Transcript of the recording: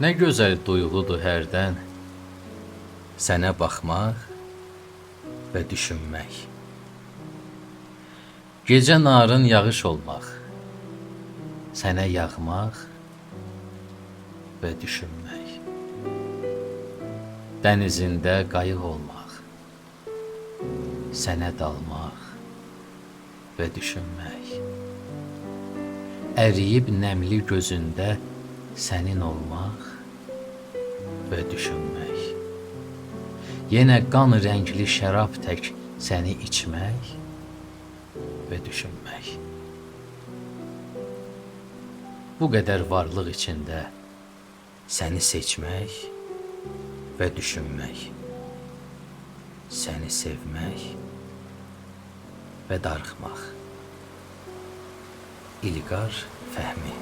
Nə gözəl duyğudur hərdən sənə baxmaq və düşünmək. Gecə narın yağış olmaq, sənə yağmaq və düşünmək. Dənizində qayıq olmaq, sənə dalmaq və düşünmək. Əriyib nəmli gözündə sənin olmaq və düşünmək. Yenə qan rəngli şərab tək səni içmək və düşünmək. Bu qədər varlıq içində səni seçmək və düşünmək. Səni sevmək və darıxmaq. İlqar Fəhmi.